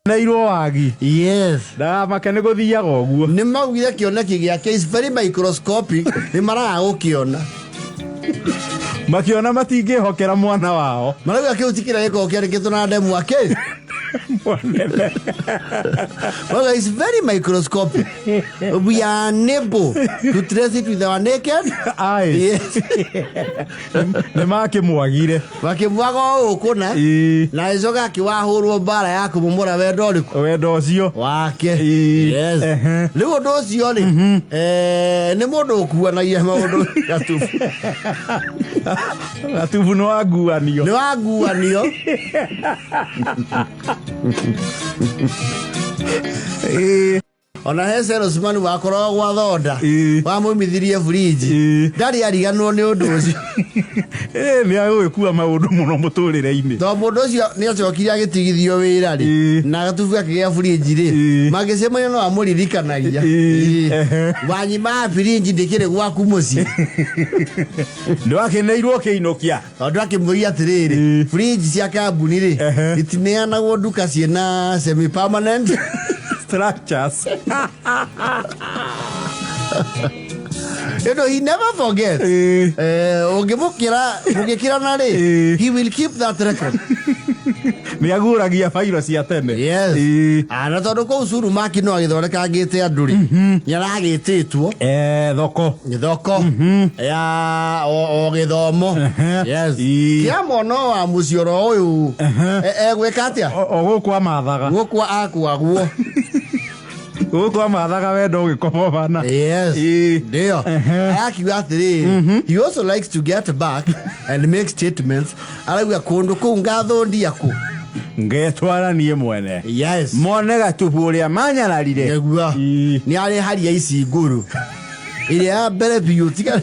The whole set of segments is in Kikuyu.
Neirwo wagi. Yes. Ndagamake nĩ gũthiaga ũguo. Nĩ maugire kĩoneki gĩake is very microscopic, nĩ maraga gũkĩona. Makĩona matingĩhokera mwana wao. Marauga kĩu ti kĩrĩa gĩkoragwo kĩandĩkĩtwo na ndemwa kĩ. Mwanene. Marauga is very microscopic. We are unable to trace it with our naked Eyes. Yes. Nĩ makĩmwagire. Makĩmwaga o ũũ kũna. Ĩĩ. Na ĩcoka akĩwahũrwo mbara ya kũmomora wendo ũrĩkũ? Wendo ũcio. Wake. Ĩĩ. Yes. Ehe. Rĩu ũndũ ũcio rĩ, nĩ mũndũ ũkuanagia maũndũ gatubu. Gatubu nĩ wanguanio. Nĩ wanguanio. Ĩĩ. Ona he salesman wakoragwo gwa thonda. Ĩĩ. Wamũimithirie fridge. Ĩĩ. Ndarĩ ariganwo nĩ ũndũ ũcio. Ĩĩ, nĩ agũgĩkua maũndũ mũno mũtũrĩre-inĩ. Tondũ mũndũ ũcio nĩ acokire agĩtigithio wĩra rĩ, Ĩĩ. na gatubu akĩgĩa fridge rĩ, Ĩĩ. magĩcemania no amũririkanagia. Ĩĩ. Ĩĩ. Ehe. Wanyima fridge ndĩkĩrĩ gwaku mũciĩ. Nĩ wakĩneirwo ũkĩinũkia. Tondũ akĩmũria atĩrĩrĩ, Ĩĩ. fridge cia kambuni rĩ, Ehe. itineanagwo nduka ciĩna semi permanent Structures. You know, he never forgets. Ĩĩ. Ũngĩmũkĩra mũgĩkĩrana rĩ, Ĩĩ. he will keep that record. Nĩ aguragia bairo cia tene. Yes. Ĩĩ. Ah, na tondũ kũu curu maki no agĩthondekangĩte andũ rĩ, nĩ aragĩtĩtwo Thoko. Thoko ya o gĩthomo. Yes. Ĩĩ. Kĩa mwana wa mũciĩ oro ũyũ egwĩka atĩa? O gũkũ amathaga. Gũkũ akuagwo. Gũkũ amathaga wendo ũgĩkobobana. Yes. Ĩĩ. Ndio. Arakiuga atĩrĩrĩ, he also likes to get back and make statements. Arauga kũndũ kũu ngathũndia kũ. Ngetwara niĩ mwene. Yes. Mone gatubu ũrĩa manyararire. Nĩguo. Ĩĩ. Nĩ arĩ haria ici ngũrũ. Ĩrĩa ya mbere biũ tiga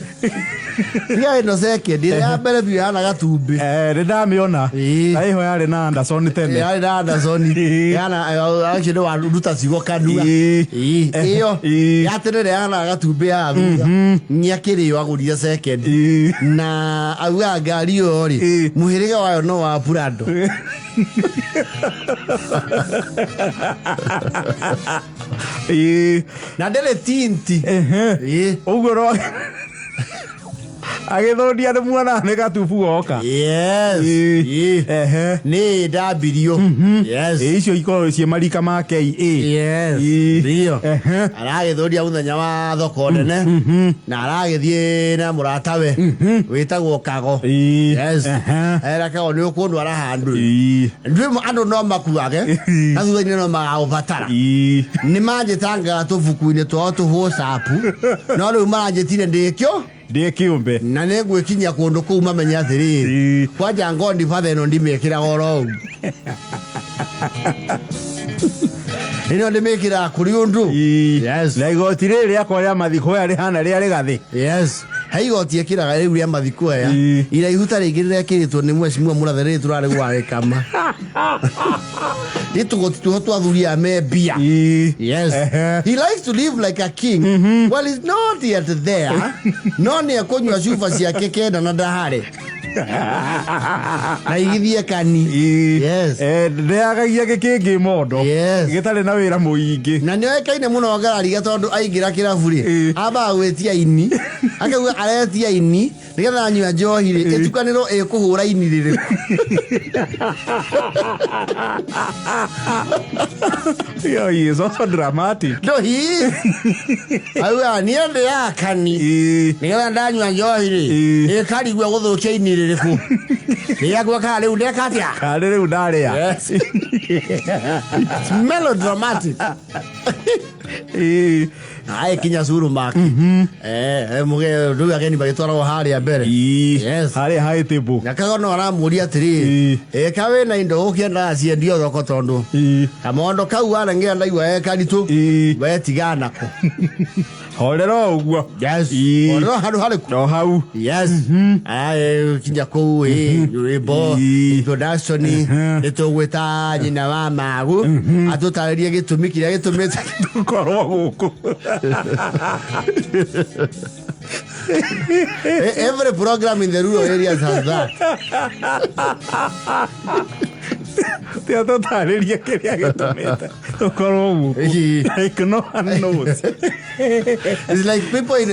tiga ĩno second, ĩrĩa ya mbere biũ yana gatumbĩ. Nĩ ndamĩona. Ĩĩ. Na ĩho yarĩ na Anderson tene. Yarĩ na Anderson. Ĩĩ. Yana actually waruta ciugo kanua. Ĩĩ. Ĩĩ. Ĩyo Ĩĩ. ya tene ĩrĩa yana gatumbĩ ya thutha. Nĩ akĩrĩo agũrire second. Ĩĩ. Na augaga ngari ĩyo rĩ, Ĩĩ. mũhĩrĩga wayo no wa Prado. Ĩĩ. Na ndĩrĩ tinti. Ehe. Ĩĩ. Ũguo no agĩthũndia nĩ muona nĩ gatubu goka. Yes. Ĩĩ. Ĩĩ. Ehe. Nĩ ndambirio. Yes. Ĩĩ, icio ikoragwo ciĩ marika ma KA. Yes. Ĩĩ. Ndio. Ehe. Aragĩthũria mũthenya wa thoko nene na aragĩthiĩ na mũratawe wĩtagwo Kago. Ĩĩ. Yes. Ehe. Era Kago nĩ ũkũndwara handũ. Ĩĩ. Ndwĩ andũ no makuage na thutha-inĩ no magagũbatara. Ĩĩ. Nĩ manjĩtangaga tũbuku-inĩ twao tũ WhatsApp no rĩu maranjĩtire ndĩkĩo Ndĩ kĩũmbe. Na nĩ ngwĩkinyia kũndũ kũu mamenye atĩrĩrĩ, Ĩĩ. kwanja ngondi batha ĩno ndimĩkĩraga oro ũguo, ĩno ndĩmĩkĩraga kũrĩ ũndũ. Ĩĩ. Yes. Na igoti rĩrĩ rĩakwa rĩa mathiko aya rĩhana rĩa rĩgathĩ. Yes, he igoti ĩkĩraga rĩu rĩa mathiko aya. Ĩĩ. Iraihu ta rĩngĩ rĩrekĩrĩtwo nĩ mwecimua mũrathe rĩrĩ tũrarĩ gwarĩkama nĩ tũgoti tuho twa athuri a me mbia. Ĩĩ. Yes. Ehe. He likes to live like a king. Well, he's not yet there. No nĩ ekũnyua cuba ciake kenda na ndahare. Na igithie kani. Ĩĩ. Yes. Ndeagagia gĩkĩngĩ mondo. Yes. Gĩtarĩ na wĩra mũingĩ. Na nĩ oĩkaine mũno ngarariga tondũ aingĩra kĩrabu rĩ, Ĩĩ. ambaga gwĩtia ini. Akauga aretia ini nĩgetha anyua njohi rĩ, ĩtukanĩrwo ĩkũhũra ini rĩrĩkũ. Yo, he is also dramatic. No, he is. Auga niĩ ndĩaga kani. Ĩĩ. Nĩgetha ndanyua njohi rĩ, Ĩĩ. ĩkarigwo gũthũkia ini rĩrĩkũ. Rĩrĩa kana rĩu ndeka atĩa? Karĩ rĩu ndarĩa. Yes. It's melodramatic. Ĩĩ. Agĩkinya curu make. Mũge rĩu ageni magĩtwaragwo harĩa mbere. Ĩĩ. Yes. Harĩa high table. Na kago no aramũria atĩrĩrĩ, Ĩĩ. ĩka wĩna indo ũkĩendaga ciendio thoko tondũ Ĩĩ. kamondo kau wareng'era ndaigua ge karitũ, Ĩĩ. we tigana nako. Horera o ũguo. Yes. Ĩĩ. Horera handũ harĩkũ? O hau. Yes. Kinya kũu ĩ rwĩmbo Ĩĩ. introduction nĩ tũgwĩta nyina wa magu atũtarĩrie gĩtũmi kĩrĩa gĩtũmĩte Tũkorwo gũkũ. Every program in the rural areas has that. Tia tũtarĩrie kĩrĩa gĩtũmĩte tũkorwo gũkũ. Ĩĩ. Like no one knows. It's like people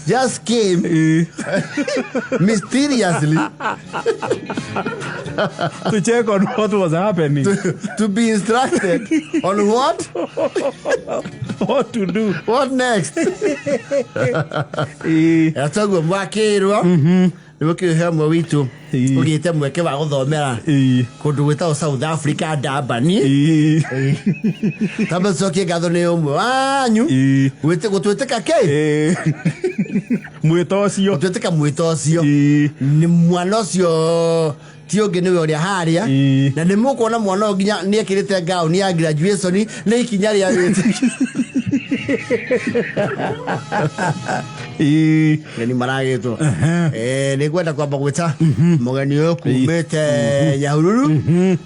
just came Ĩĩ. mysteriously To check on what was happening. to be instructed on what What to do. what next. Ĩĩ. Toguo mwakĩrwo nĩ gũkĩhe ũmwe witũ Ĩĩ. ũgĩte mweke wa gũthomera Ĩĩ. kũndũ gwĩtagwo South Africa, Durban. Ĩĩ. Tamba cokie ngatho nĩ ũmwe wanyu Ĩĩ. gũtwĩtĩka kĩ Ĩĩ. Mwĩto ũcio. Gũtwĩtĩka mwĩto ũcio. Ĩĩ. Nĩ mwana ũcio ti ũngĩ nĩwe ũrĩa harĩa. Ĩĩ. Na nĩ mũkuona mwana ũyũ nginya nĩ ekĩrĩte ngaũni ya graduation, nĩ ikinya rĩa wĩtĩkio. Ĩĩ. Mũgeni maragĩtwo. Nĩ ngwenda kwamba gwĩta mũgeni ũyũ kumĩte Nyahururu.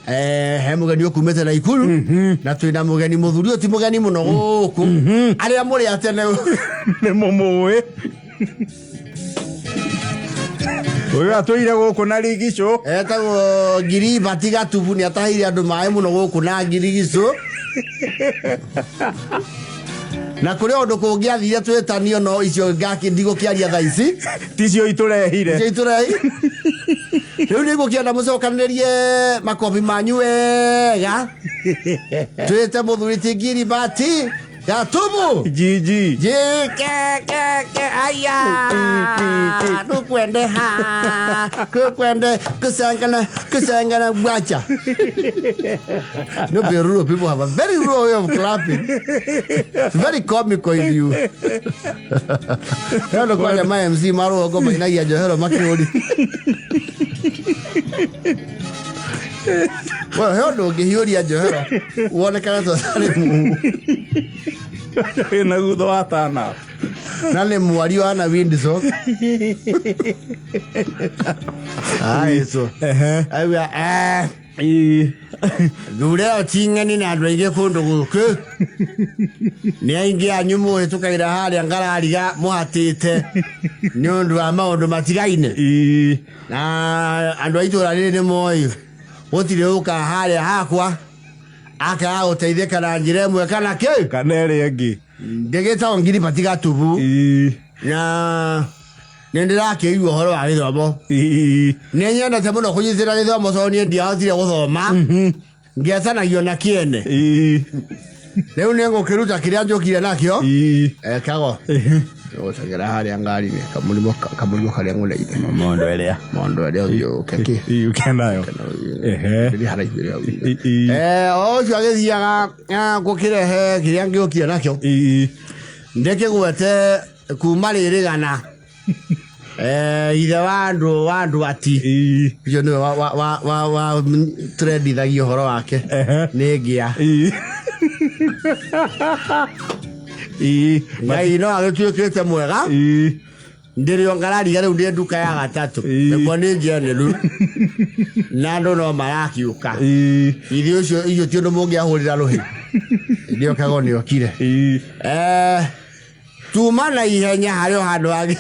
He mũgeni ũyũ kumĩte Naikuru, na twĩna mũgeni mũthuri ũyũ ti mũgeni mũno gũkũ, arĩa mũrĩ a tene Nĩ mũmũĩ. Ũyũ atũire gũkũ na rigicũ. Etagwo Ngiribati Gatubu, nĩ atahĩire andũ maĩ mũno gũkũ na ngirigicũ, na kũrĩ ũndũ kũngĩathire twĩtanio, no icio ngaki ndigũkĩaria thaa ici. Ticio itũrehire. Icio itũrehi rĩu nĩ ngũkĩenda mũcokanĩrĩrie makobi manyu wega, twĩte mũthuri ti Ngiribati Gatubu. Jiji. Jikekeke aya tukwende ha tukwende kusangana kusangana bwacha. No be rural people have a very rural way of clapping. It's very comical if you Rero kwanja ma MC maruongo mainagia njohero makĩũri. Well, he ũndũ ũngĩhiũria njohero wonekane ta ũtarĩ mũhu. Wĩna gutho wa tana. Na nĩ mwario ana Windsor. Aico. Ehe. Aiwa eh Ĩĩ. Thure ĩyo ti ng'eni na andũ aingĩ kũndũ gũkũ. Nĩ aingĩ anyu mũhĩtũkagĩra harĩa ngarariga mũhatĩte nĩ ũndũ wa maũndũ matigaine. Ĩĩ. Na andũ a itũra rĩrĩ nĩ moĩ gũtirĩ ũka harĩa hakwa akaga gũteithĩka na njĩra ĩmwe kana kĩ. Kana ĩrĩa ĩngĩ. Ndĩgĩtagwo Ngiribati Gatubu. Ĩĩ. Na nĩ ndĩrakĩigua ũhoro wa gĩthomo. Ĩĩ. Nĩ nyendete mũno kũnyitĩra gĩthomo tondũ niĩ ndiahotire gũthoma, ngetanagio na kĩene. Ĩĩ. Rĩu nĩ ngũkĩruta kĩrĩa njũkire nakĩo. Ĩĩ. Kago gũcagĩra harĩa ngari-inĩ kamũrimo karĩa ngũneire. Mondo ĩrĩa. Mondo ĩrĩa ũthiũke kĩ. Ĩĩ, ũke nayo. Ehe. Ĩrĩ haraihu ĩrĩa. Ĩĩ. Ũcio agĩthiaga gũkĩrehe kĩrĩa ngĩũkire nakĩo. Ĩĩ. Ndĩkĩgwete kuma rĩrĩgana ithe wa andũ ati. Ĩĩ. Ũcio nĩwe wa trendithagia ũhoro wake. Ehe. Nĩ ngĩa. Ĩĩ. Ĩĩ. Ngai no agĩtuĩkĩte mwega. Ĩĩ. Ndĩrĩ o ngarariga rĩu ndĩ nduka ya gatatũ. Ĩĩ. Nĩkuo nĩ njenelu na andũ no marakiũka. Ĩĩ. Ithuĩ ũcio icio ti ũndũ mũngĩahũrĩra rũhĩ ndio kago nĩ okire. Ĩĩ. Tuma na ihenya harĩ o handũ hangĩ.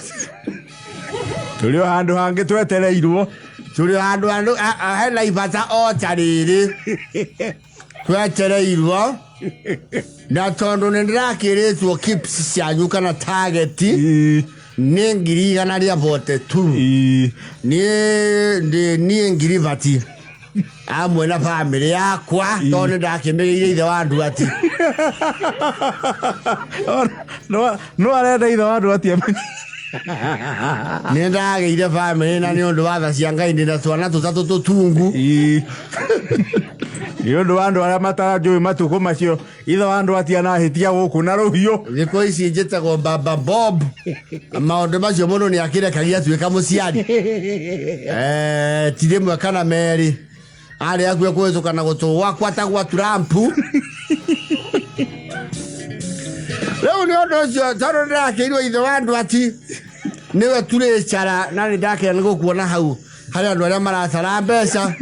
Tũrĩ o handũ hangĩ twetereirwo. Tũrĩ o handũ hena ibata o ta rĩrĩ twetereirwo, na tondũ nĩ ndĩrakĩrĩtwo kips cianyu kana target Ĩĩ. nĩ 142,000. Ĩĩ. Niĩ ndĩ niĩ Ngiribati amwe na bamĩrĩ yakwa tondũ nĩ ndakĩmĩgĩire ithe wa andũ ati. No arenda ithe wa andũ atia. Nĩ ndagĩire bamĩrĩ na nĩ ũndũ wa tha cia Ngai ndĩna twana tũtatũ tũtungu. Ĩĩ. Nĩ ũndũ wa andũ arĩa mataranjũĩ matukũ macio ithe wa andũ atia nahĩtia gũkũ na rũhiũ. Thikũ ici njĩtagwo Baba Bob. Maũndũ macio mũndũ nĩ akĩrekagia atuĩka mũciari. Ti rĩmwe kana merĩ arĩ akuĩ kũhĩtũka na gũtũ gwakwa ta gwa Trump. Rĩu nĩ ũndũ ũcio tondũ ndĩrakĩirwo ithe wa andũ ati nĩwe turĩcara, na nĩ ndakena nĩ gũkuona hau harĩ andũ arĩa maratara mbeca.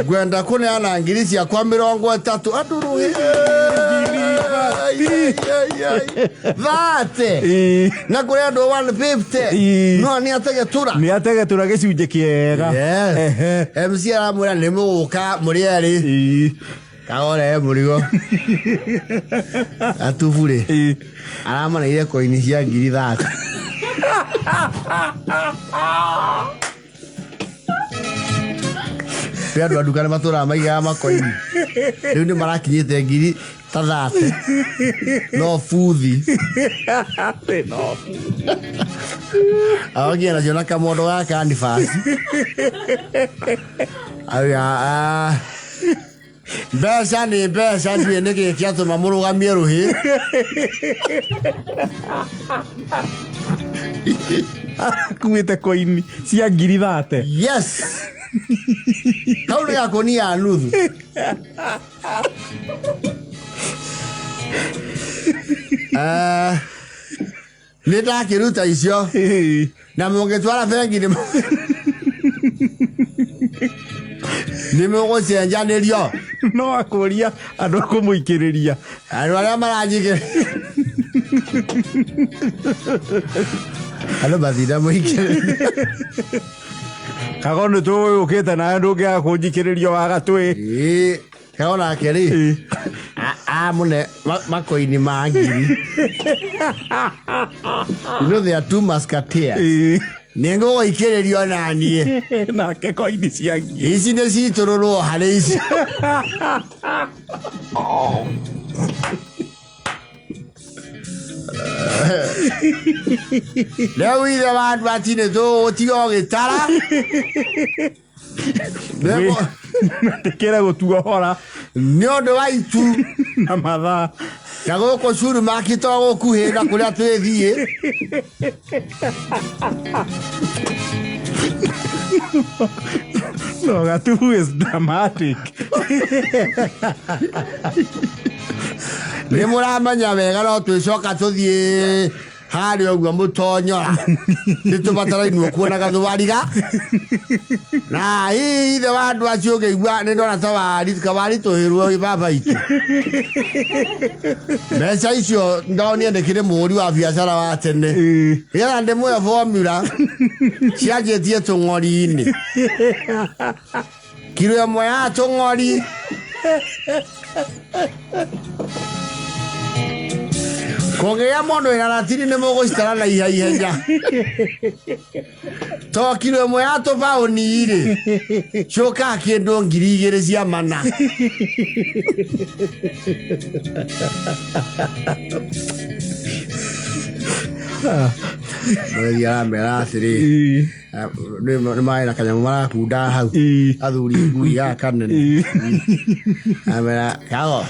Ngwenda kũneana 30,000 ciakwa andũ rũhĩ. ai, ai, ai, ai. 30 Ĩĩ. na kũrĩ andũ 150 Ĩĩ. no nĩ ategetũra. Nĩ ategetũra gĩcunjĩ kĩega. Yes. Ehe. MC aramwĩra nĩ mũgũka mũrĩ erĩ. Ĩĩ. Kagore mũrigo atuburĩ. Ĩĩ. Aramaneire koini cia 30,000. Kwĩ andũ a nduka nĩ matũraga maigaga makoini, rĩu nĩ marakinyĩte ngiri ta 30 no buthi aokia nacio na kamondo ga canvas. Auga, "Ah, mbeca nĩ mbeca, ndiũĩ nĩkĩ kĩatũma mũrũgamie rũhĩ." Akuĩte koini cia 30,000. Yes, kau nĩ gakũnia ya nuthu. Eh, nĩ ndakĩruta icio. Ĩĩ. Na mũngĩtwara bengi nĩ mũgũcenjanĩrio. No akũria andũ a kũmũikĩrĩria. Andũ arĩa maranjikĩrĩria, andũ matinda mũikĩrĩria. Kago nĩ tũgũkĩte nawe, ndũngĩaga kũnjikĩrĩrio wa gatwĩ. Ĩĩ, kago nake rĩ Ĩĩ. Amũne makoini ma ngiri. You know there are two musketeers. Ĩĩ. Nĩ ngũgũikĩrĩrio naniĩ. Nake koini cia ngiri. Ici nĩ citũrũrwo harĩ ici. Rĩu ithe wa andũ ati nĩ tũgũtiga ũgĩtara. Metĩkĩre gũtuohora. Nĩ ũndũ wa itu na mathaa. Na gũkũ curu makito gũkuhĩ na kũrĩa twĩthiĩ. No gatubu is dramatic. Nĩ mũramenya wega no twĩcoka tũthiĩ harĩa ũguo mũtonyora, nĩ tũbatarainwo kuona gathwariga na hihi ithe wa andũ acio ũngĩigua nĩ ndona ta waritũhĩrwo baba itũ mbeca icio. Ndonire ndĩkĩrĩ mũhũri wa biacara wa tene. Ĩĩ. Nĩgetha ndĩmũhe formula, cianjĩtie tũng'ori-inĩ, kiro ĩmwe ya tũng'ori kũngĩgĩa mũndũ wĩna ratiri nĩ mũgũcitara na iha ihenya, to kiro ĩmwe ya tũbaũni rĩ cũkaga kĩndũ 2,000 cia mana. Mũrĩthi aramera atĩrĩ, Ĩĩ. nĩ marĩ na kanyamũ marakunda hau. Ĩĩ. Athuri ngui gaka kanene. Ĩĩ. Amera kago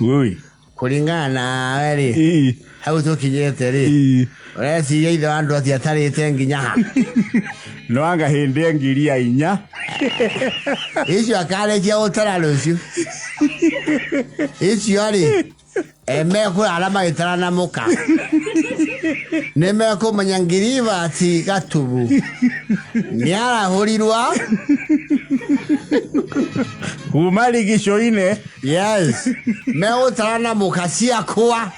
Ui. Kũringana nawe rĩ, Ĩĩ. hau tũkinyĩte rĩ, Ĩĩ. ũreciria ithe wa andũ atĩ atarĩte nginya ha? No anga hĩndĩ ya 4,000. Icio akarĩkia gũtara rũciũ icio rĩ, mekũrara magĩtara na mũka nĩ mekũmenya ngiribati gatubu nĩ arahũrirwa. Kuma rigico-inĩ. Yes, megũtara na mũka ciakwa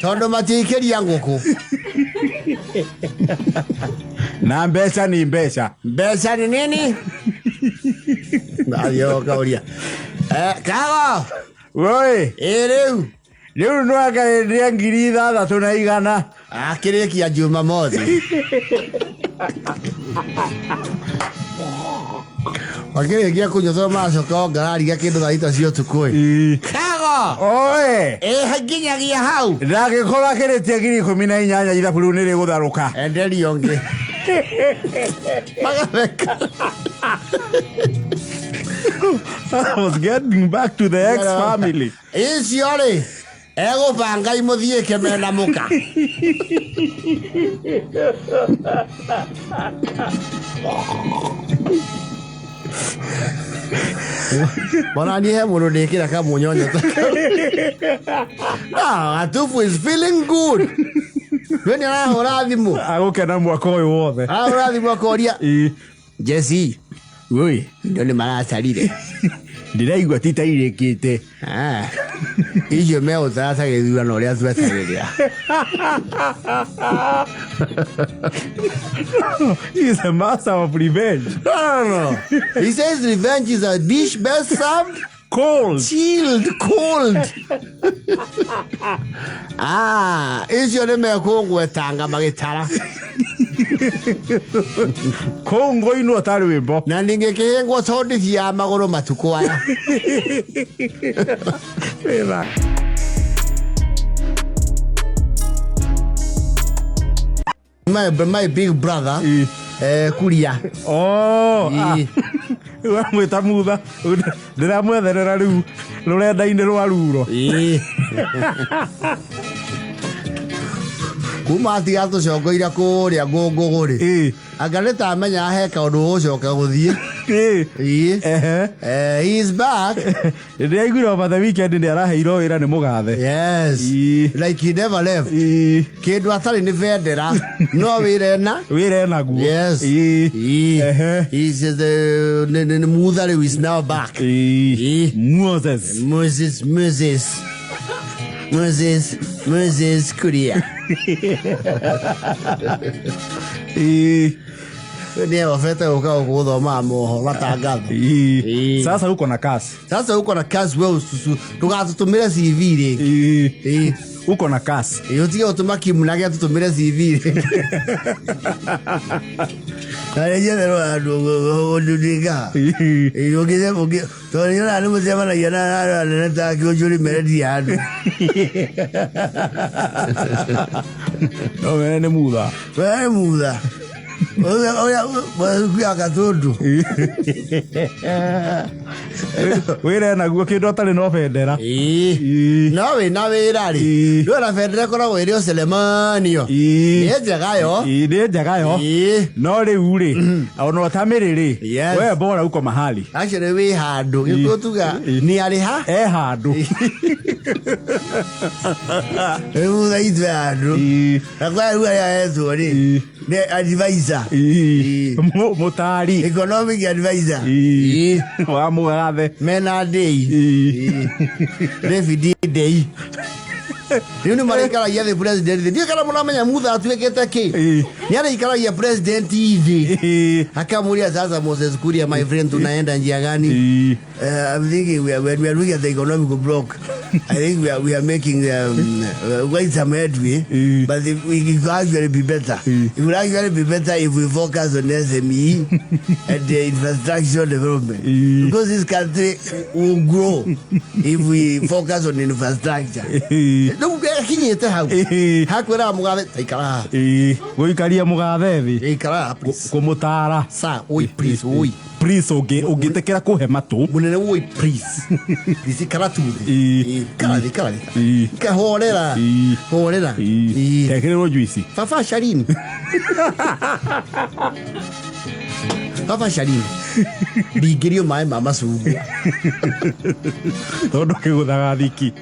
tondũ matiikĩria ngũkũ. Na mbeca nĩ mbeca. Mbeca nĩ nini. Athiĩ kauria, kago. Woi. Ĩ rĩu. Rĩu no anga hĩndĩ ya 6,100. Akĩrĩkia Jumamothi makĩrĩkia kũnyua tondũ maracoka ongarariga kĩndũ thaa thita cia ũtukũ ĩ. Ĩĩ. Kago. Oe. Ĩ nginyagia hau. Ndangĩkorwo akĩrĩtie 18,000, ithabu rĩu nĩ rĩgũtharũka. Enderio ũngĩ magatheka. I was getting back to the ex family. Icio rĩ egũbanga imũthiĩke mena mũka. Bona niĩ he mũndũ ndĩkĩra kamunyonyo ta Ah, Atufu is feeling good. We nĩ arahũra thimũ. Agũkena mwaka ũyũ wothe. Arahũra thimũ akoria, Ĩĩ. Jesse, Ui. indo nĩ maracarire. Ndĩraigua ti ta irĩkĩte. Ah. Icio megũtara ta gĩthurano ũrĩa twetagĩrĩra. He is a master of revenge. No, no, no. He says revenge is a dish best served Cold. chilled cold. Ah, icio nĩ mekũgwetanga magĩtara. Kũu ngũinwo ta rwĩmbo. Na ningĩkĩhĩngwo tondũ ndithiaga magũrũ matukũ aya. Wĩra. My big brother, Ĩ. Kuria. Oh, ah. Ĩ. Wamwĩta mutha ndĩramwetherera rĩu rũrenda-inĩ rwa ruro. Ĩ. Kuma atiga tũcongoire kũrĩa ngũngũgũ rĩ. Ĩ. Anga nĩ ta amenya he kaũndũ gũcoka gũthiĩ. Ĩ. Ĩ. Ehe. He is back. Ndĩraiguire over the weekend nĩ araheirwo wĩra nĩ mũgathe. Yes. Ĩ. Like he never left. Ĩ. Kĩndũ atarĩ nĩ bendera no wĩra ena. Wĩra enaguo. Yes. Ĩ. Ĩ. Ehe. He says the nĩ mutha rĩu is now back. Ĩ. Ĩ. Moses. Moses, Moses. Moses, Moses Kuria. Ĩ. Nĩ ehobete gũka gũkũ gũthomaga mohoro matangatho. Ĩ. Ĩ. Sasa uko na kasi. Sasa uko na kazi wewe ususu ndũgatũtũmĩre CV rĩngĩ. Ĩ. Ĩ. Uko na kasi. Ĩ, ũtige gũtũma Kim nake atũtũmĩre CV rĩngĩ. Na rĩngĩ etherwo handũ ũndunĩka. Ĩ. Ĩ, tondũ nĩonaga nĩ mũcemanagia na andũ anene ta Kĩũnjũri merendia andũ. No mene nĩ mutha. We mutha. Ũrĩa ũrĩa Gatũndũ. Wĩra enaguo kĩndũ atarĩ no bendera. Ĩ. Ĩ. No wĩna wĩra rĩ. Ĩ. Ndũĩ bendera ĩkoragwo ĩrĩ o ceremonio. Ĩ. Nĩ njega yo. Ĩ, nĩ njega yo. Ĩ. No rĩu rĩ, ona ũtamĩrĩ rĩ, Yes. we bora uko mahali. Actually wĩ handũ. Gĩkũyũ tuga Ĩ. nĩ arĩ ha. E handũ. Rĩu mutha itũ e handũ. Ĩ. Na kwa rĩu arĩa etwo rĩ. Ĩ. Nĩ advisor. Ĩ. Mũtari. Economic advisor. Ĩ. Ĩ. Wa mũgathe. Mena Ndei. Ĩ. David Ndei. Rĩu nĩ marĩikaragia thĩ president thĩ. Ndiũĩ kana mũramenya mutha atuĩkĩte kĩ. Ĩ. Nĩ arĩikaragia president thĩ. Ĩ. Akamũria sasa Moses Kuria my friend tunaenda njia gani? Ĩ. I'm thinking when we are looking at the economic block, I think we are making quite some headway, Mm. but if we could actually be better. Mm. It would actually be better if we focus on SME and the infrastructure development. Mm. Because this country will grow if we focus on infrastructure. Ĩ. Rĩu akinyĩte hau Ĩ. hakwĩraga mũgathe ta ikara haha. Ĩ. Gũikaria mũgathe thĩ. Ikara haha, please. Kũmũtara. Sir, oi please, oi. Please ũngĩtĩkĩra kũhe matũ. Munene woi please. Please ikara tu thĩ. Ĩ. Ikara thĩ, ikara thĩ. Ĩ. Ika horera. Ĩ. Horera. Ĩ. Ĩ. Tekĩrĩrwo juici. Baba Sharini. Baba Sharini. Ndingĩrio maĩ ma macungwa. Tondũ kĩgũthaga thiki.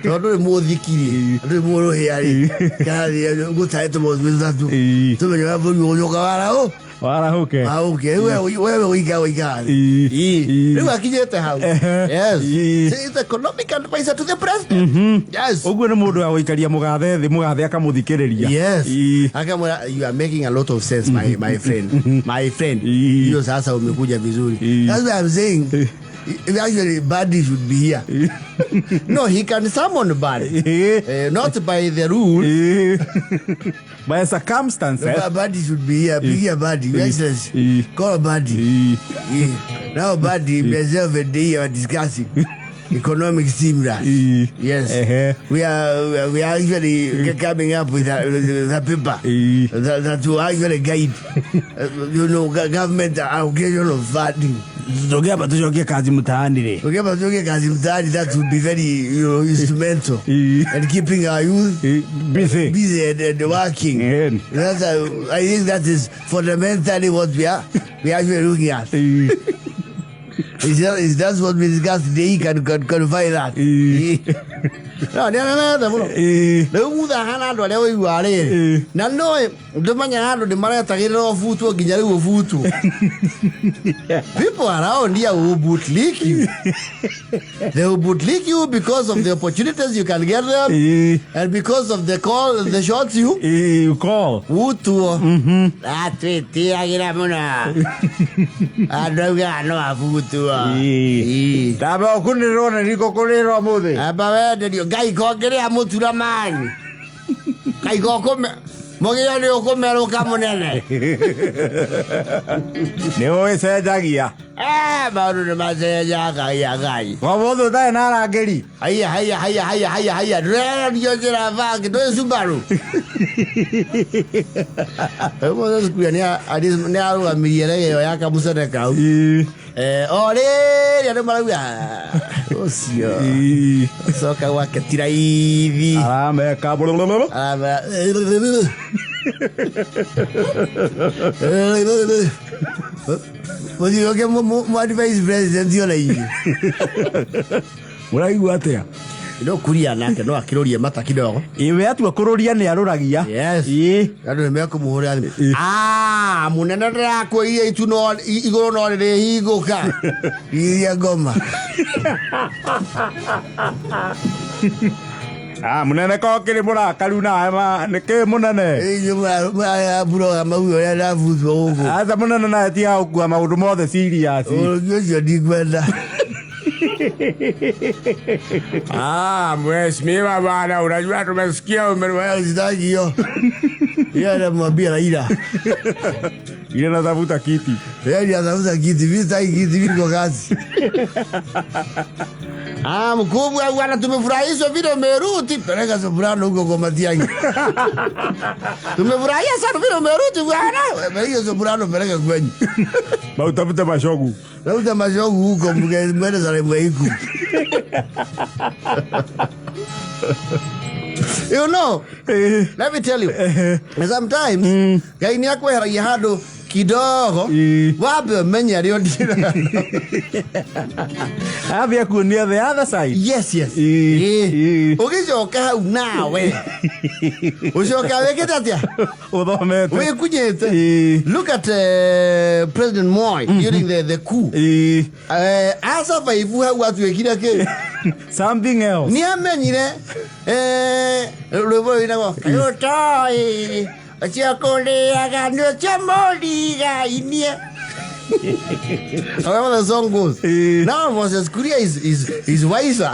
Tondũ ndũrĩ mũthiki rĩ, ndũrĩ mũrũhĩa rĩ, karathiĩ gũtae tũmocu tũtatũ. Ĩ. Tũmenye ũrĩa bũrũri ũgũcoka warahũ. Warahũke. Warahũke. Rĩu wewe ũikara ũikara thĩ. Ĩ. Ĩ. Ĩ. Rĩu akinyĩte hau. Ehe. Yes. Ĩ. It's economic advisor to the president. Yes. Ũguo nĩ mũndũ wa gũikaria mũgathe thĩ, mũgathe akamũthikĩrĩria. Yes. Ĩ. Akamwambia you are making a lot of sense my friend. My friend. Ĩ. Hiyo sasa umekuja vizuri. Ĩ. That's why I'm saying actually Badi should be here. No, he can summon Badi. Ĩ. Not by the rule. Ĩ. By circumstances. Badi should be here. Pigia Badi. Your Excellency. Ĩ. Call Badi. Ĩ. Now Badi, myself and they are discussing economic stimulus. Ĩ. Yes. Ehe. We are actually coming up with a paper Ĩ. that will actually guide, government allocation of funding. Tũngĩamba tũcokie kazi mtaani rĩ. Ukiamba kazi mtaani, that will be very instrumental Ĩ. and keeping our youth Ĩ. Busy. busy and working. Ĩ. I think that is fundamentally what we are actually looking at. Ĩ. That's what we discussed today. He can qualify that. No, nĩ anemete mũno. Rĩu mutha hana andũ arĩa ũiguaga rĩrĩ. Na no ndũmenyaga andũ nĩ maretagĩrĩra ũbutwo nginya rĩu ũbutwo. People around here will bootlick you. They will bootlick you because of the opportunities you can get them and because of the call, the shots you You call. Utuo. Atwĩtĩagĩra mũno. Andũ augaga no abutwo. Ndamba ũkunĩrwo nĩ riko kũrĩrwo mũthĩ. Amba wenderio ngai kongĩrĩa mũtura mani. Ngai gokũme mũgĩo nĩ ũkũmerũka mũnene. Nĩ ũgĩcenjagia. Eh, maũndũ nĩ macenjaga ngai ngai. Kwa mũthĩ ũtarĩ na arangĩri. Haiya haiya haiya haiya haiya haiya ndũreranio njĩra bangi ndũĩ Subaru. Rĩu Moses Kuria nĩ arũgamirie rege ĩyo ya kamũcene kau. Eh, o rĩrĩ andũ marauga "Ah, ũcio coka gwake ti raithi." Arameka. Mũthiũke mwa vice president ona inyuĩ. Ũraigua atĩa? No Kuria nake no akĩrũrie mata kidogo. Ĩ we atua kũrũria nĩ arũragia. Yes. Andũ nĩ mekũmũhũrĩra thimũ. Ah, mũnene ndĩrakwĩrire itu no igũrũ no rĩrĩhingũka. Iria ngoma. Ah, mũnene ko kĩrĩ mũrakaru nawe ma nĩkĩ mũnene? Inyuĩ mũraburoga mau ũrĩa ndabutwo gũkũ. Aca mũnene nawe tiga gũkua maũndũ mothe serious. Ũrũgi ũcio ndikwenda. Ah, mheshimiwa bwana, unajua tumesikia ume Sitaki hiyo. Yeye anamwambia Raila. Ile natafuta kiti. Yeye anatafuta kiti, mimi sitaki kiti, mimi niko kazi. Ah, mkubwa bwana, tumefurahishwa vile umerudi. Peleka soprano huko kwa Matiang'i. Tumefurahia sana vile umerudi bwana. Peleka soprano, peleka kwenyu. Mautafute mashogu. Lauta mashogu huko mwende Salemu Iku. You know, let me tell you. Sometimes Ngai nĩ akweheragia handũ kidogo wambe ũmenye arĩa ũndira. Ambia kuonia the other side. Yes. Ũgĩcoka hau nawe ũcoka wĩkĩte atĩa? Ũthomete. Wĩkunyĩte. Look at President Moi during the coup. Asurvive hau atuĩkire kĩ? Something else. Nĩ amenyire rwĩmbo rũinagwo ũtoĩ ũcio kũrĩaga nĩ ũcio mũrigainie. However the song goes. Now Moses Kuria is wiser.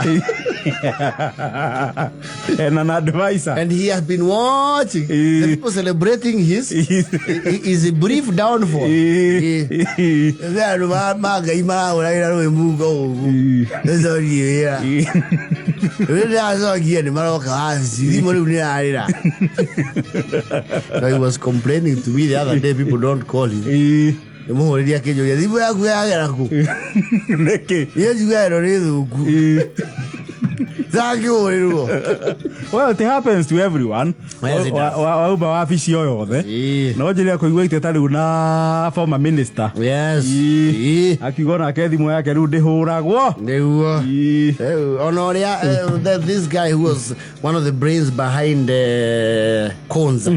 And an advisor. And he has been watching the people celebrating his brief downfall. Andũ ma Ngai marahũragĩra rwĩ mungo ũguo. Nĩcokie wĩra. Rĩrĩa ndĩracokia nĩ maroka wabici thimũ rĩu nĩ yarĩra. He was complaining to me the other day people don't call him. Nĩmũhũrĩria akĩnjũria thimũ yaku yagera kũ? Nĩkĩ? Niĩ njuga ĩno nĩ thũku. Ndangĩhũrĩrwo. Well, it happens to everyone. Yes, it does. Wauma wabici o yothe. No njĩre kũigua iteta rĩu na former minister. Yes. Akiuga onake thimũ yake rĩu ndĩhũragwo. Nĩguo. Ona ũrĩa this guy who was one of the brains behind Konza.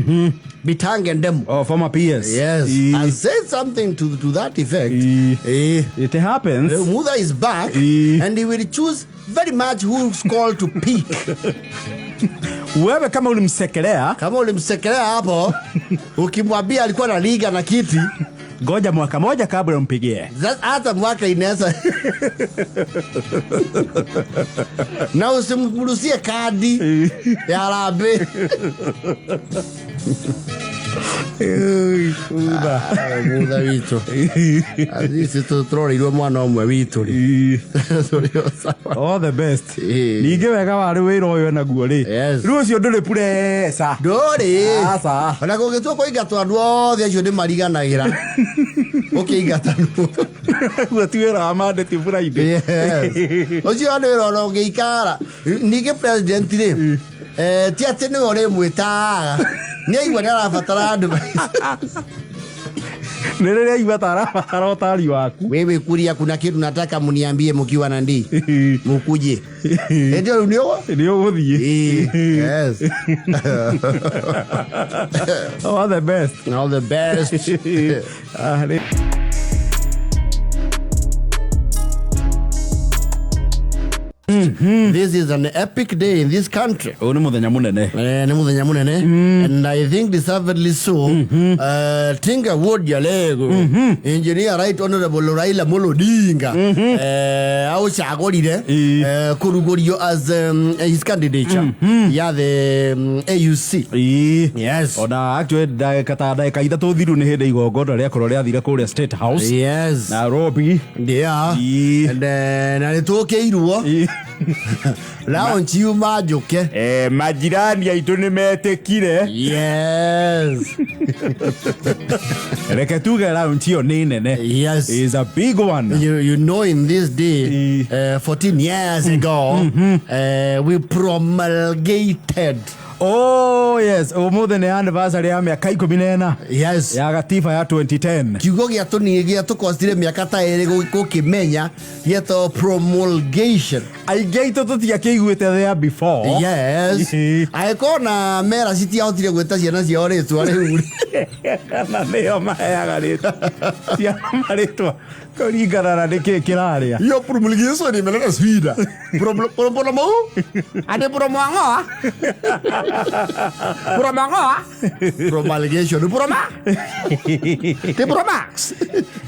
Bitange Ndemo. Oh, former PS. Yes. Has said something to that effect. It happens. Mutha is back and he will choose very much who's called to pick. Wewe kama ulimsekelea, kama ulimsekelea hapo ukimwambia alikuwa na liga na kiti, ngoja mwaka moja kabla umpigie. Hata mwaka inaweza. Na usimrusie kadi ya harambee. Mutha witũ ici tũroreirwo mwana ũmwe witũ rĩ. All the best. Ningĩ wega warĩ wĩra ũyũ enaguo rĩ. Rĩu ũcio ndũrĩ pressure. Ndũrĩ. Aca. Ona kũngĩtua kũingatwo andũ othe acio nĩ mariganagĩra. Ũkĩingatanwo. Guo ti wĩra wa Monday ti Friday. Yes. Ũcio nĩ wĩra ona ũngĩikara. Ningĩ president rĩ, ti atĩ nĩwe ũrĩmwĩtaga. Nĩ aigua nĩ arabatara andũ. Nĩ rĩrĩa aigua ta arabatara ũtari waku. Wewe kuria, kuna kitu nataka muniambie mukiwa na ndi mukuje ndio rĩu nĩũgũ Nĩ ũgũthiĩ. Yes. All the best. All the best. Ah, This is an epic day in this country. Ũyũ nĩ mũthenya mũnene. Nĩ mũthenya mũnene, and I think deservedly so. Tinga Wuod Jalego, Engineer Right Honorable Raila Amolo Odinga, aucagũrire kũrugũrio as his candidature ya the AUC. Ĩĩ. Yes. Ona actually ndagĩka ta ndagĩka 3 thiru nĩ hĩndĩ igongona rĩakorwo rĩathire kũrĩa State House, Nairobi. Ĩĩ. And na nĩ tũkĩirwo launch yuma njũke. Majirani aitũ nĩ metĩkire. Reke tuge launch ĩyo nĩ nene. Is a big one. You know, in this day, 14 years ago, we promulgated. Oh yes, ũmũthĩ nĩ anniversary ya mĩaka 14 ya gatiba ya 2010. Kiugo gĩa tũni gĩa tũkostire mĩaka ta 2 gũkĩmenya gĩetwo promulgation. Aingĩ aitũ tũtiakĩiguĩte there before. Yes. Angĩkorwo na mera citiahotire gwĩta ciana ciao rĩtwa rĩu. Na nĩo maheaga rĩtwa ciana marĩtwa kũringana na nĩkĩ kĩrarĩa. Hiyo promulgation imeleta shida. Promo? Ade promoangoa? Promoangoa? Promulgation. Proma? The Promax.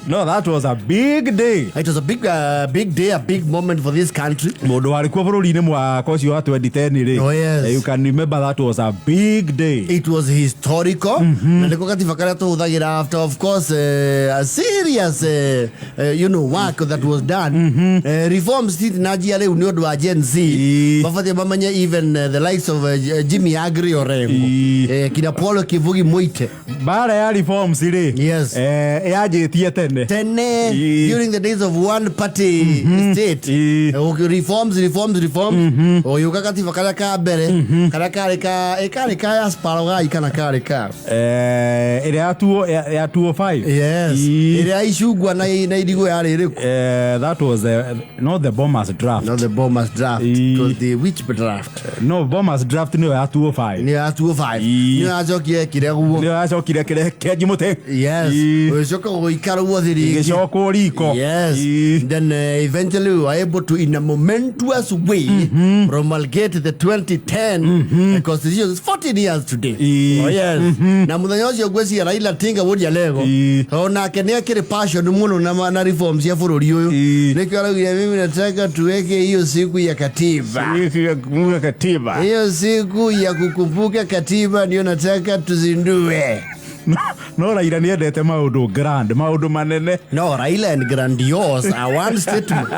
No, that was a big day. It was a big, big day, a big moment for this country. Mũndũ warĩ kuo bũrũri-inĩ mwaka ũcio wa 2010 rĩ, Oh, yes. you can remember that was a big day. It was historical. Na nĩko gatiba karĩa tũhũthagĩra after, of course, a serious work that was done. Reforms citinanjia rĩu nĩ ũndũ wa Gen Z. Mabatiĩ mamenye even the likes of Jimmy Agri Orengo. Kina Paul Kivugi Muite. Mbara ya reforms rĩ, yanjĩtie tene. Tene, during the days of one party state. Okay, reforms, reforms, reforms. Ũgĩũka gatiba karĩa ka mbere, karĩa karĩ ka ĩ karĩ ka Asparogai kana karĩ ka Ĩrĩa ya 205. Yes. Ĩrĩa icungwa na irigũ yarĩ ĩrĩkũ? That was not the Bomas draft. Not the Bomas draft. It was the which draft? No, Bomas draft nĩyo ya 205. Nĩ ya 205. Nĩyo yacokire ĩkire guo. Nĩyo yacokire kĩrehe Kenji mũtĩ. Yes. Ũgĩcoka gũikara guo thĩ rĩngĩ. Ĩgĩcokwo riko. Yes. Then eventually we were able to, in a momentous way, promulgate the 2010 Constitution. It's 14 years today. Oh, yes. Na mũthenya ũcio ngwĩciria Raila Tinga Wuod Jalego onake nĩ akĩrĩ passion mũno na reforms cia bũrũri ũyũ. Nĩkĩo araugire, "Mimi nataka tuweke hiyo siku ya katiba." Siku ya katiba. Hiyo siku ya kukumbuka katiba ndio nataka tuzindue. No Raila nĩ endete maũndũ grand, maũndũ manene. No, Raila and grandiose are one statement.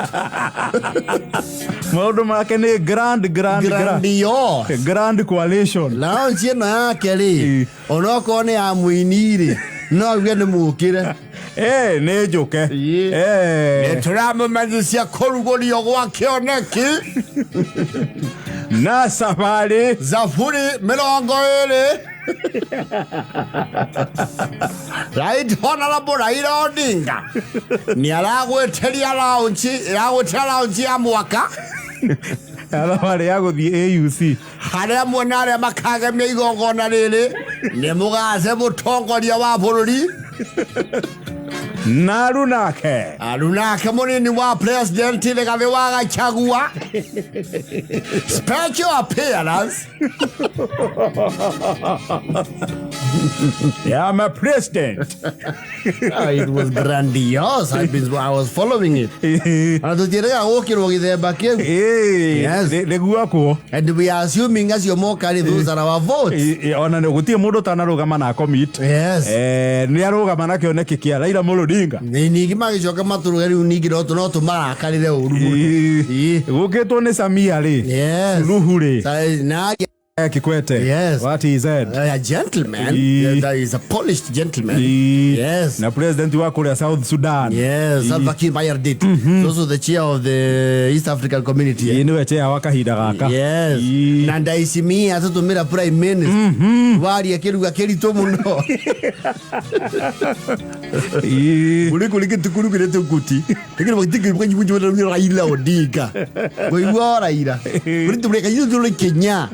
Maũndũ make nĩ grand, grand, grand. Grandiose. Grand coalition. Launch ĩno yake rĩ, onokorwo nĩ ya mũini rĩ, no auge nĩ mũkĩre. Nĩ njũke. Nĩtũramũmenyithia kũrugũrio gwa kĩoneki Na sabarĩ 0:20 Right Honorable Raila Odinga nĩ aragwĩtĩria launch, aragwĩtĩra launch ya mwaka ya thabarĩ ya gũthiĩ AUC. Harĩa mwena arĩa makagemia igongona rĩrĩ nĩ mũgace mũtongoria wa bũrũri Naru nake arunake mũnini wa president Rigathĩ wa Gachagua, special appearance ya ma president. Ah, it was grandiose. I was following it. Ona tũtiendaga gũkĩrwo gĩthemba kĩu. Yes. Nĩguokwo. And we are assuming acio moka rĩ, those are our votes. Ona nĩ gũtirĩ mũndũ ũtanarũgama na commit. Yes. Nĩ arũgama na kĩoneki kĩa Raila Amolo Odinga. Nĩ ningĩ magĩcoka matũrũge rĩu ningĩ no tũmarakarĩre ũru mũno. Gũkĩtwo nĩ Samia rĩ, Suluhu rĩ. Na Kikwete. Yes. What he said. A gentleman. Ii. That is a polished gentleman. Ii. Yes. Na president wa kũrĩa South Sudan. Yes, Salva Kiir Mayardit. Also the chair of the East African Community. Ii, nĩwe chair wa kahinda gaka. Yes. Ii. Na ndaicimia atũtũmĩra prime minister. Waria kĩruga kĩritũ mũno. Ii. Kuliko likitukurukire tukuti. Lakini Raila Odinga. Ngoigua Raila. Kuri Kenya.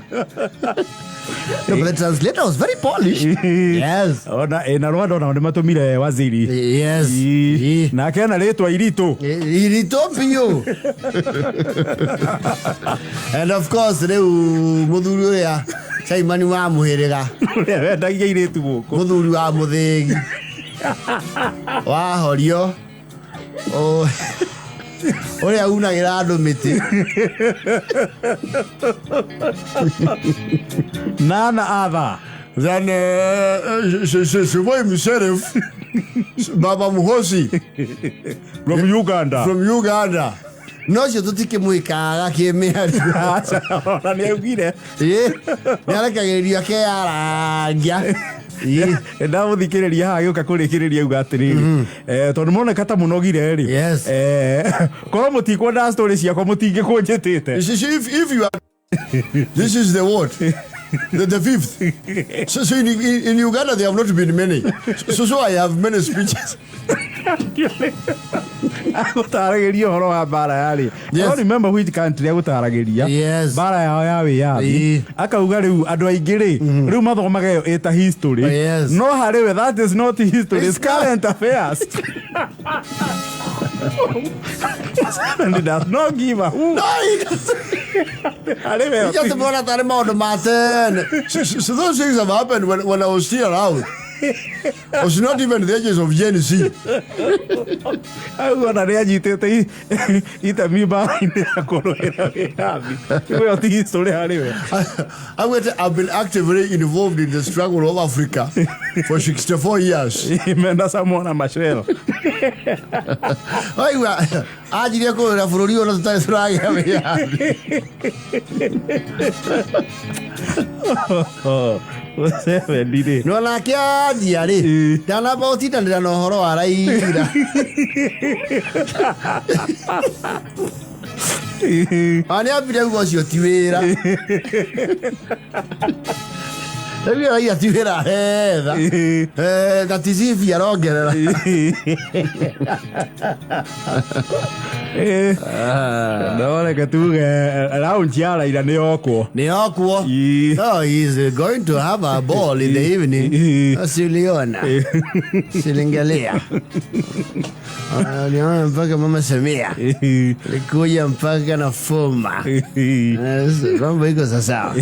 No, but the translator was very polished. Yes. Ona na Rwanda onao nĩmatũmire waziri. Yes. Ii. Ii. Nake ena rĩtwa iritũ. Iritũ biũ. And of course rĩu mũthuri ũrĩa Simon wa mũhĩrĩga, Ũrĩa wendagia irĩtu gũkũ. Mũthuri wa mũthĩgi wahorio ũrĩa unagĩra andũ mĩtĩ. Nana Adha. Then Sivoi Msheriff Baba Muhosi From Uganda. From Uganda. No cio tũtikĩmwĩkaga kĩmĩario. Aca, ona nĩaugire. Nĩarekagĩrĩrio akeyarangia. Ndamũthikĩrĩria haha agĩũka kũrĩkĩrĩria auga atĩrĩrĩ, tondũ moneka ta mũnogire rĩ, Yes. Korwo mũtikwenda story ciakwa mũtingĩkũnjĩtĩte. If you are, this is the what? The fifth. So in Uganda there have not been many. So I have many speeches. Agũtaragĩria ũhoro wa mbara yarĩ. I don't remember which country agũtaragĩria. Yes. Mbara yao ya wĩyathi. Ii. Akauga rĩu andũ aingĩ rĩ, rĩu mathomaga ĩyo ĩta history. Yes. No harĩ we that is not history, it's current affairs. And he does not give a hoot. No, he doesn't. Harĩ we He just bora tarĩ maũndũ ma tene. So those things have happened when I was still around. I was not even the ages of Gen Z. Auga ona nĩ anyitĩte itemi mbara-inĩ ya kũrũĩra wĩyathi. Ĩyo ti history harĩ we. I've been actively involved in the struggle of Africa for 64 years. Mena Samora Machel. Waigua anjirie kũrũĩra bũrũri ũyũ na tũtarĩ tũragĩa wĩyathi. Museveni rĩ. No nake anjia rĩ, ndanamba gũtindanĩra na ũhoro wa Raila. Ona nĩambire uga ũcio ti wĩra. Rĩu Raila ti wĩra aretha. Na ti CV arongerera. No reke tuge lounge ya Raila nĩ yokwo. Nĩ yokwo. Ii. Oh, he's going to have a ball in the evening. Siliona. Silingalia. Uliona mpaka Mama Samia. Alikuja mpaka na foma. Mambo iko sawa.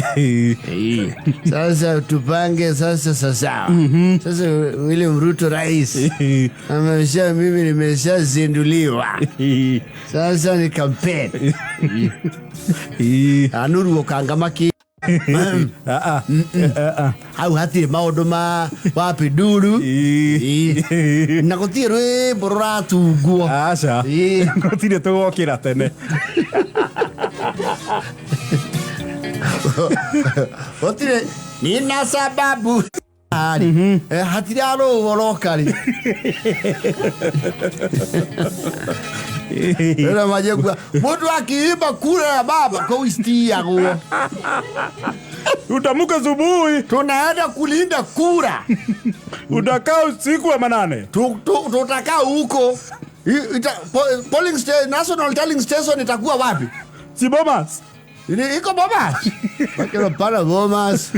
Sasa tupange sasa sawa. Sasa William Ruto rais. Amesha mimi nimeshazinduliwa. Sasa ni campaign. Anuru ukangamaki. Hau hatirĩ maũndũ ma wapi nduru. Na gũtirĩ rwĩmbo rũratungwo. Aca. Gũtirĩ tũgokĩra tene. Gũtirĩ nina sababu. Hatirĩ arũgwo roka rĩ. Rĩrĩa manjie mũndũ akiimba kura ya baba kũu citiiyagwo. Utamuka asubuhi. Tunaenda kulinda kura. Utakaa usiku wa manane. Tutakaa huko. Polling station, National Telling Station itakuwa wapi? Si Bomas. Iko Bomas. Wakilo pana Bomas.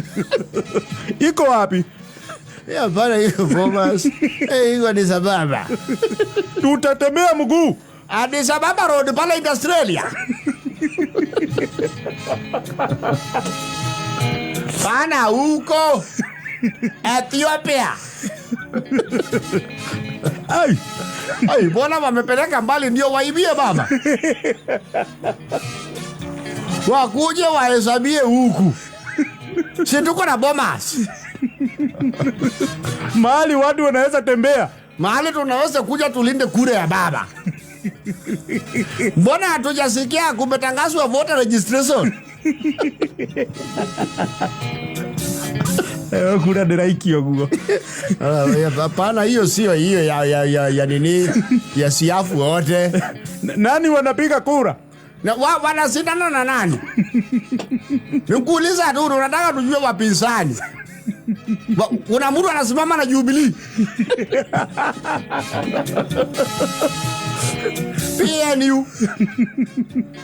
Iko wapi? Ya pana iko Bomas. Iko Addis Ababa. Tutatembea mguu. Addis Ababa Road pale in Australia. Pana huko Ethiopia. Ai. Ai, mbona wamepeleka mbali ndio waibie baba? Wakuje wahesabie huku. Si tuko na Bomas. Mahali watu wanaweza tembea. Mahali tunaweza kuja tulinde kura ya baba. Mbona hatujasikia kumetangazwa voter registration? Kura ndĩraikio guo. Hapana, hiyo sio hiyo ya nini ya siafu wote. Nani wanapiga kura? Na wanashindana na nani? Nikuuliza tu, unataka tujue wapinzani. Kuna mtu anasimama na Jubilee. PNU.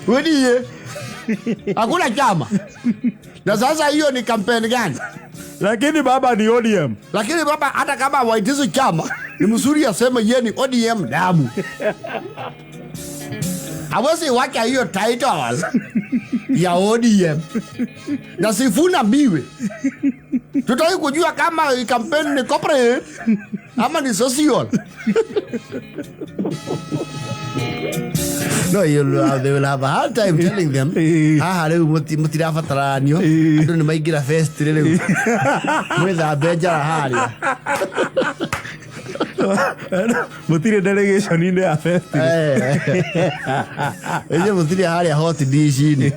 Wedi. Hakuna chama. Na sasa hiyo ni kampeni gani? Lakini baba ni ODM. Lakini baba hata kama waitizi chama, ni mzuri aseme yeye ni ODM damu. Hawezi wacha hiyo title ya ODM. Na Sifuna Mbiwe. Tutaki kujua kama kampeni ni corporate ama ni social. No, they will have a hard time telling them. Haha, rĩu mũtirabataranio. Andũ nĩ maingĩra fest rĩu. Mwĩthambe njara harĩa. Mũtirĩ delegation-inĩ ya fest. Inyuĩ mũtirĩ harĩa hot dish-inĩ.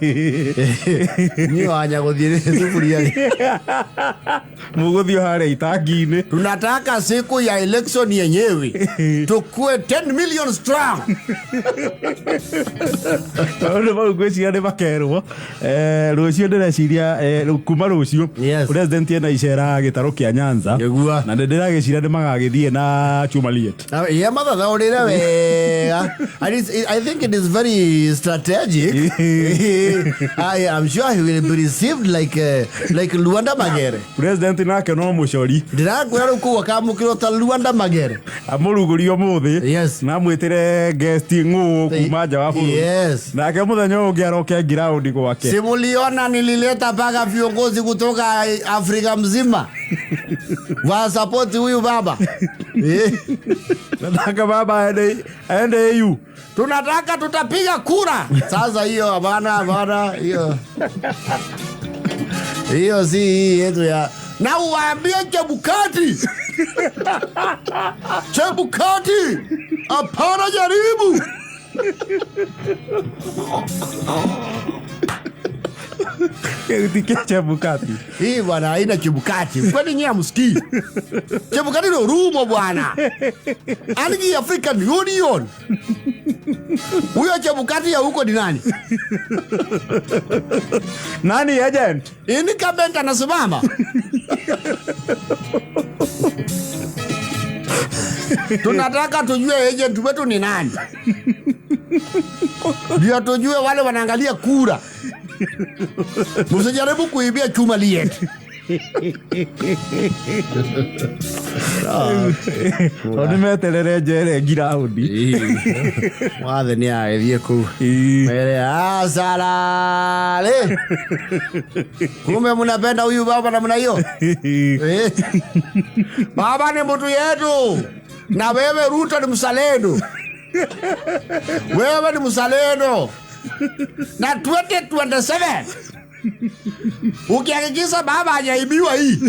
Niĩ wanya gũthiĩ thuburia. Mũgũthiĩ harĩa itangi-inĩ. Tunataka siku ya election yenyewe tukue 10 million strong. Maũndũ mau ngwĩciria nĩ makerwo. Rũciũ ndĩreciria kuma rũciũ president ena icera gĩtarũ kĩa Nyanza. Na nĩ ndĩragĩciria nĩ magagĩthiĩ na Chuma Liet. Ye mathathaũrĩre wega. I think it is very strategic. I am sure he will be received like Luanda Magere. President nake no mũcori. Ndĩrakwĩra rĩu kũu akamũkĩrwo ta Luanda Magere. Amũrugũrie ũmũthĩ. Yes. Na amwĩtĩre guest ng'ũ kuma nja wa bũrũri. Yes. Nake mũthenya ũyũ ũngĩ aroke ground gwake. Simuliona nilileta mpaka viongozi kutoka Afrika mzima wa support huyu baba. Nataka baba aende AU. Tunataka tutapiga kura. Sasa hiyo hapana hiyo. Hiyo si hii yetu ya. Na uwaambie Chebukati. Chebukati. Hapana jaribu. Kĩruti Chebukati. Hii bwana haina Chebukati. Kwani nyinyi hamsikii? Chebukati ndio rumo bwana. Anigi African Union. Huyo Chebukati ya huko ni nani? Nani agent? Incumbent anasimama. Tunataka tujue agent wetu ni nani. Ndio tujue wale wanaangalia kura. Msijaribu kuibia chuma liet. Tondũ meterere njere ngiraundi. Wathe nĩ agĩthiĩ kũu. Mere asalale. Kumbe mnapenda huyu baba namna hiyo? Baba ni mtu yetu. Na wewe Ruto ni msalendo. Wewe ni msalendo. Na 2027 ukihakikisha baba hajaibiwa hii.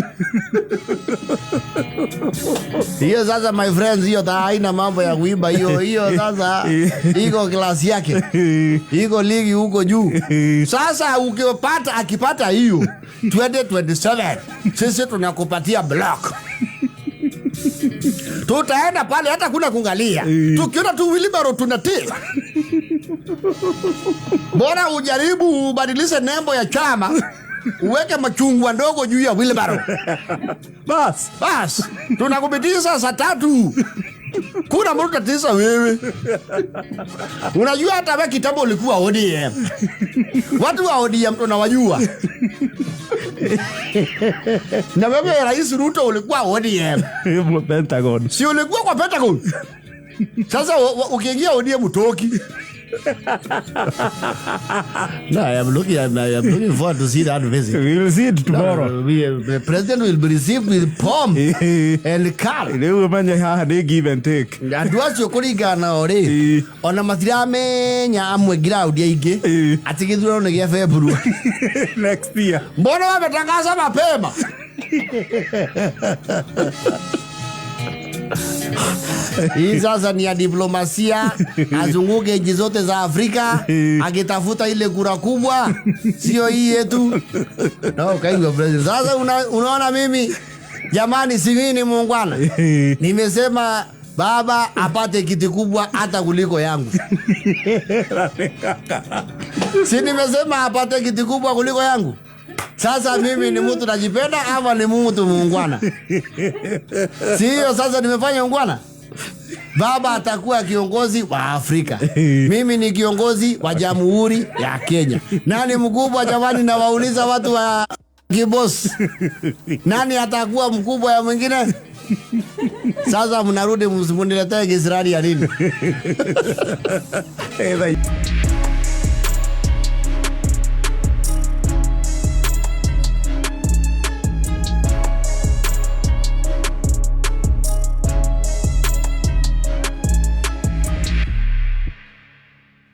Hiyo sasa my friends, hiyo haina mambo ya kuiba hiyo. Hiyo sasa iko class yake. Iko ligi huko juu. Sasa ukipata akipata hiyo 2027 sisi tunakupatia block. Tutaenda pale hata kuna kungalia. Tukiona tu wheelbarrow tunatia. Bora ujaribu ubadilishe nembo ya chama, uweke machungwa ndogo juu ya wheelbarrow. Bas, bas. Tunakupitisha saa 3. Kuna mtu tatiza wewe. Unajua hata wewe kitambo ulikuwa ODM. Watu wa ODM tunawajua. Na wewe Rais Ruto ulikuwa ODM. Pentagon. Si ulikuwa kwa Pentagon? Sasa ukiingia ODM utoki. No, I am looking forward to see that visit. We will see it tomorrow. The president will be received with pomp and car. Rĩu ũmenye haha nĩ give and take. Andũ acio kũringana ori ona matiramenya amwe ground aingĩ atĩ gĩthurano nĩ gĩa February next year. Mbona wametangaza mapema? Hii sasa ni ya diplomasia, azunguke nchi zote za Afrika akitafuta ile kura kubwa, sio hii yetu. No, kaigua president. Sasa unaona mimi jamani, si mimi ni muungwana. Nimesema baba apate kiti kubwa hata kuliko yangu. Si nimesema apate kiti kubwa kuliko yangu? Sasa mimi ni mtu najipenda ama ni mtu muungwana? Si hiyo sasa nimefanya ungwana? Baba atakuwa kiongozi wa Afrika, mimi ni kiongozi wa Jamhuri ya Kenya. Nani mkubwa jamani? Nawauliza watu wa Kibos, nani atakuwa mkubwa ya mwingine? Sasa mnarudi mniletee kisirani ya nini? Eh,